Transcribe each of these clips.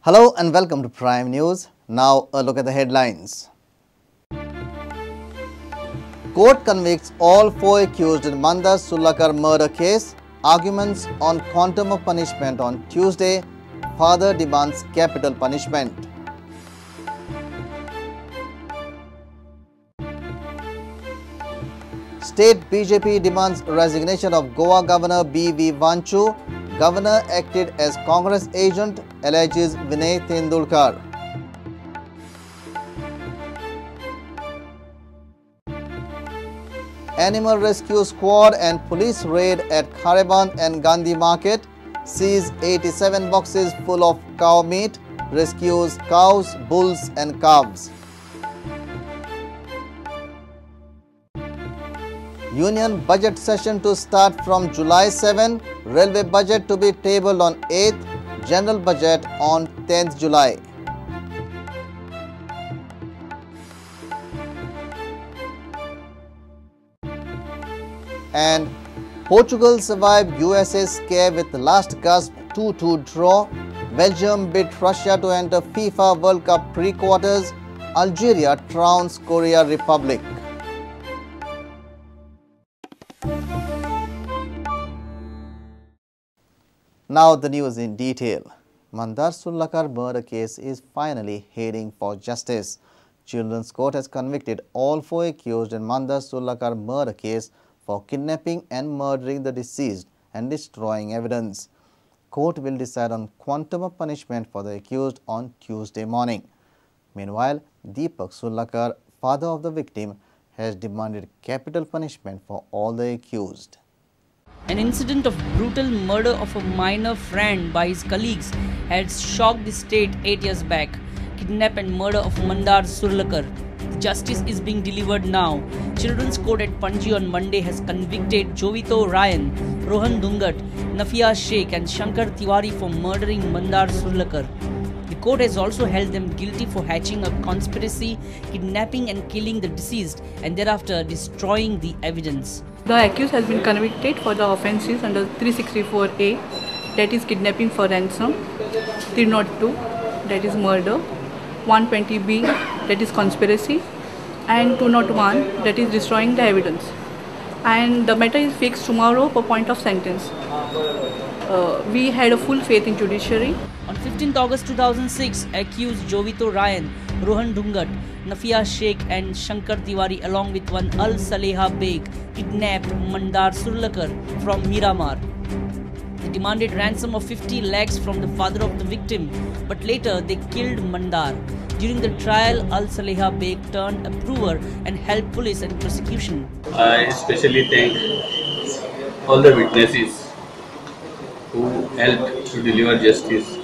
Hello and welcome to Prime News. Now a look at the headlines. Court convicts all four accused in Mandar Surlakar murder case. Arguments on quantum of punishment on Tuesday. Father demands capital punishment. State BJP demands resignation of Goa Governor B.V. Wanchoo. Governor acted as Congress agent, alleges Vinay Tendulkar. Animal Rescue Squad and police raid at Khareband and Gandhi Market seize 87 boxes full of cow meat, rescues cows, bulls and calves. Union budget session to start from July 7, railway budget to be tabled on 8th, general budget on 10th July. And Portugal survived USA scare with last gasp 2-2 draw. Belgium beat Russia to enter FIFA World Cup pre-quarters. Algeria trounced Korea Republic. Now the news in detail. Mandar Surlakar murder case is finally heading for justice. Children's Court has convicted all four accused in Mandar Surlakar murder case for kidnapping and murdering the deceased and destroying evidence. Court will decide on quantum of punishment for the accused on Tuesday morning. Meanwhile, Deepak Surlakar, father of the victim, has demanded capital punishment for all the accused. An incident of brutal murder of a minor friend by his colleagues had shocked the state 8 years back. Kidnap and murder of Mandar Surlakar. Justice is being delivered now. Children's Court at Panji on Monday has convicted Jovito Ryan, Rohan Dungat, Nafia Sheikh and Shankar Tiwari for murdering Mandar Surlakar. The court has also held them guilty for hatching a conspiracy, kidnapping and killing the deceased and thereafter destroying the evidence. The accused has been convicted for the offences under 364A, that is kidnapping for ransom, 302, that is murder, 120B, that is conspiracy, and 201, that is destroying the evidence. And the matter is fixed tomorrow for point of sentence. We had a full faith in judiciary. On 15th August 2006, accused Jovito Ryan, Rohan Dungat, Nafia Sheikh and Shankar Tiwari along with one Al Saleha Beg kidnapped Mandar Surlakar from Miramar. They demanded ransom of 50 lakhs from the father of the victim, but later they killed Mandar. During the trial, Al Saleha Beg turned approver and helped police and prosecution. I especially thank all the witnesses who helped to deliver justice,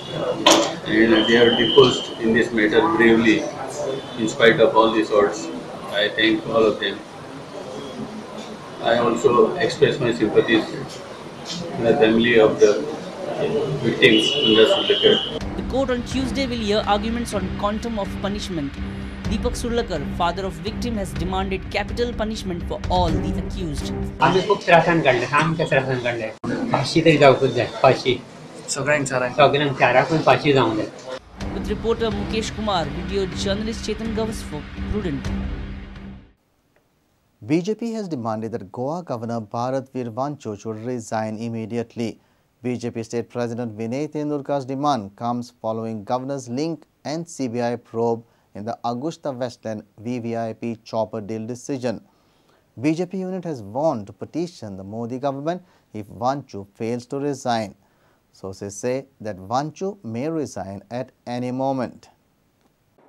and they have deposed in this matter bravely in spite of all these odds. I thank all of them. I also express my sympathies to the family of the victims, Mandar Surlakar. The court on Tuesday will hear arguments on quantum of punishment. Deepak Surlakar, father of victim, has demanded capital punishment for all the accused. आम्ही खूप त्रासान काडले, सामके त्रासान काडले. फाशी तरी जावकूच जाय, फाशी सगळ्यांक चारांक, सगळ्यांक चाराकूय फाशी जावंक जाय. With reporter Mukesh Kumar, video journalist Chetan Gavas for Prudent. BJP has demanded that Goa Governor Bharat Veer Wanchoo should resign immediately. BJP State President Vinay Tendulkar's demand comes following Governor's link and CBI probe in the Agusta Westland VVIP chopper deal decision. BJP unit has warned to petition the Modi government if Wanchoo fails to resign. Sources say that Wanchoo may resign at any moment.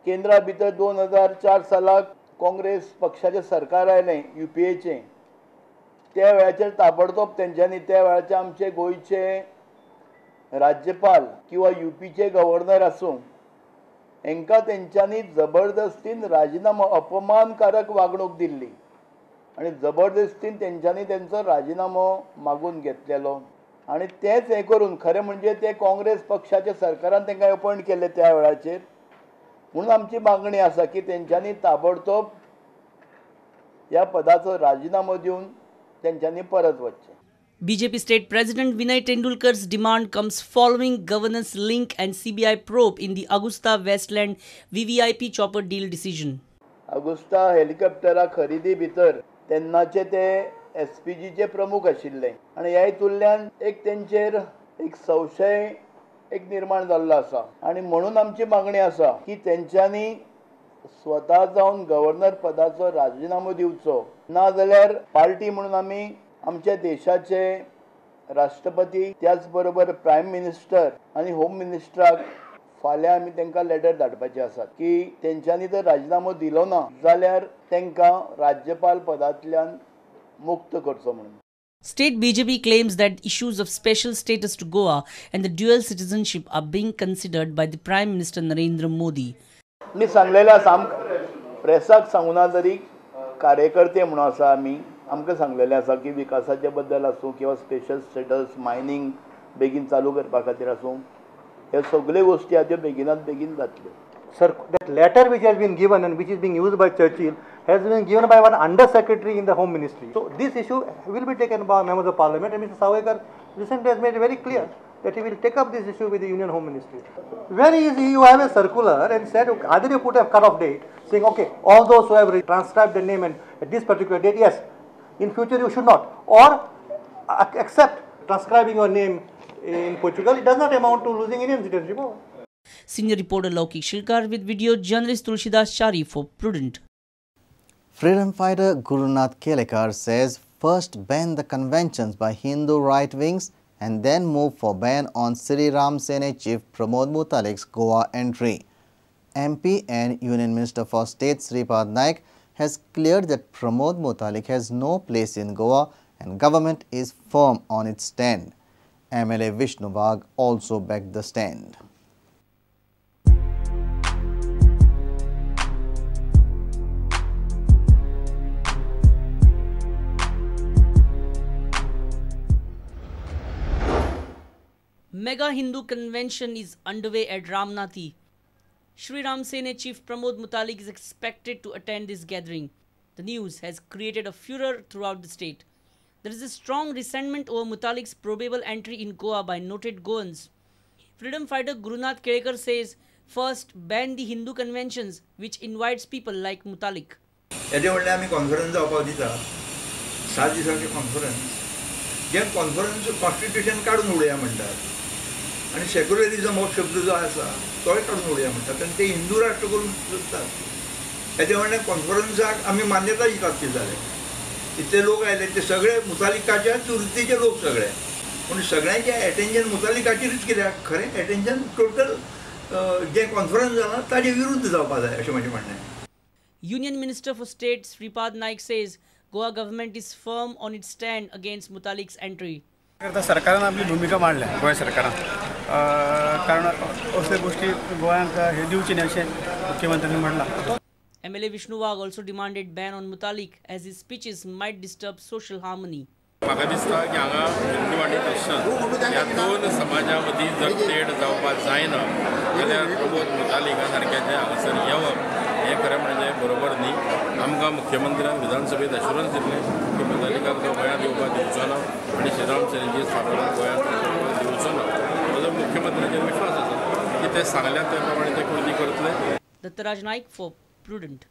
केंद्रा भितर 2004 सालाक काँग्रेस पक्षाचें सरकार आयलें युपीएचें, त्या वेळाचेर ताबडतोब तेंच्यांनी त्या वेळाचे आमचे गोंयचे राज्यपाल किंवा युपीचे गव्हर्नर आसूं हेंकां तेंच्यांनी जबरदस्तीन राजिनामो, अपमानकारक वागणूक दिल्ली आनी जबरदस्तीन तेंच्यांनी तेंचो राजिनामो मागून घेतलेलो. आनी तेंच हें करून खरें म्हणजे ते काँग्रेस पक्षाच्या सरकारान तेंकां अपॉयंट केल्ले त्या वेळाचेर. म्हणून आमची मागणी आसा की तेंच्यांनी ताबडतोब ह्या पदाचो राजिनामो दिवन तेंच्यांनी परत वचचें. BJP State President Vinay Tendulkar's demand comes following governance link and CBI probe in the Agusta Westland VVIP chopper deal decision. Agusta हेलिकॉप्टरा खरेदी भितर तेन्नाचे ते एसपीजीचे प्रमुख आशिल्ले आनी ह्या हितूंतल्यान एक तेंचेर एक संशय एक निर्माण जाल्लो आसा आनी म्हणून आमची मागणी आसा की तेंच्यांनी स्वता जावन गव्हर्नर पदाचो राजिनामो दिवचो, ना जाल्यार पार्टी म्हणून आमी आमच्या देशाचे राष्ट्रपती त्याच बरोबर प्रायम मिनिस्टर आनी होम मिनिस्टराक फाल्यां आमी तांकां लेटर धाडपाचे आसात की तेंच्यांनी जर राजिनामो दिलो ना जाल्यार तांकां राज्यपाल पदांतल्यान मुक्त करचो म्हणून. State BJP claims that issues of special status to Goa and the dual citizenship are being considered by the Prime Minister Narendra Modi. मी सांगलेले आसा, प्रेसाक सांगूना तरी कार्यकर्ते म्हणून आसा आमी, आमकां सांगलेले आसा की विकासाचे बद्दल आसूं किंवा स्पेशल स्टेटस मायनींग बेगीन चालू करपा खातीर आसूं, हे सगळे गोष्टी आहा त्यो बेगिनात बेगीन जातल्यो. Sir, that letter which has been given and which is being used by Churchill has been given by one under secretary in the Home Ministry. So this issue will be taken by members of Parliament, and Mr. Sawaikar recently has made it very clear that he will take up this issue with the Union Home Ministry. Very easy, you have a circular and said, okay, either you put a cut-off date saying, okay, all those who have transcribed their name and at this particular date, yes, in future you should not, or accept transcribing your name in Portugal. It does not amount to losing Indian citizenship. Senior reporter Laukik Shilkar with video journalist Tulsidas Chari for Prudent. Freedom fighter Gurunath Kelekar says first ban the conventions by Hindu right wings and then move for ban on Sri Ram Sene chief Pramod Mutalik's Goa entry. MP and Union Minister for State Sripad Naik has cleared that Pramod Mutalik has no place in Goa and government is firm on its stand. MLA Vishnu Wagh also backed the stand. Mega Hindu Convention is underway at Ramnathi. Sri Ram Sene Chief Pramod Mutalik is expected to attend this gathering. The news has created a furor throughout the state. There is a strong resentment over Mutalik's probable entry in Goa by noted Goans. Freedom fighter Gurunath Kelekar says, first ban the Hindu conventions which invites people like Mutalik. येदे व्हडलें आमी conference जावपाक दिता, 7 दिसांचें conference, जें conference constitution काडून उडोवया म्हणटात आनी secularism हो शब्द जो आसा तोय काडून उडोवया म्हणटात आनी ते हिंदू राष्ट्र करूंक सोदतात. हेजे म्हणल्यार कॉन्फरन्साक आमी मान्यताय दितात ती जालें. इतले लोक आयले ते सगळे मुतालिकाच्या वृत्तीचे लोक सगळे, पूण सगळ्यांचें एटेन्शन मुतालिकाचेरूच कित्याक, खरें एटेन्शन टोटल जें कॉन्फरन्स जालां ताजे विरुद्ध जावपा जाय अशें म्हजें म्हणणें. Union Minister for State Sripad Naik says Goa government is firm on its stand against Mutalik's entry. सरकारान आपली भूमिका मांडल्या गोंय सरकारान, कारण असले गोष्टी गोंयांक हे दिवची न्ही अशें मुख्यमंत्र्यांनी म्हणलां. MLA Vishnu Wagh also demanded ban on Mutalik as his speeches might disturb social harmony. म्हाका दिसता की हांगा हिंदू आनी क्रिश्चन ह्या दोन समाजा मदीं जर तेढ जावपाक जायना जाल्यार प्रमोद मुतालिका सारक्याचें हांगासर येवप हें खरें म्हणजे बरोबर न्ही. आमकां मुख्यमंत्र्यान विधानसभेत एश्युरन्स दिल्लें की मुतालिकाक तो गोंयांत येवपाक दिवचो ना आनी श्रीराम सेनेची स्थापना गोंयांत दिवचो ना. म्हजो मुख्यमंत्र्याचेर विश्वास आसा की ते सांगल्यात त्या प्रमाणे ते कृती करतले. Dattaraj Naik for Prudent.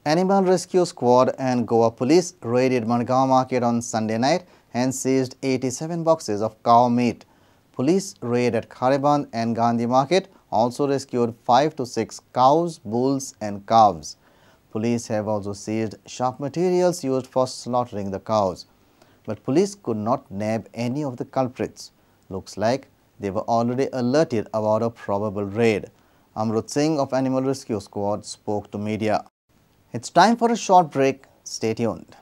Animal Rescue Squad and Goa Police raided Margao market on Sunday night and seized 87 boxes of cow meat. Police raid at Khareband and Gandhi market also rescued 5 to 6 cows, bulls and calves. Police have also seized sharp materials used for slaughtering the cows. But police could not nab any of the culprits. Looks like they were already alerted about a probable raid. Amrut Singh of Animal Rescue Squad spoke to media. It's time for a short break. Stay tuned.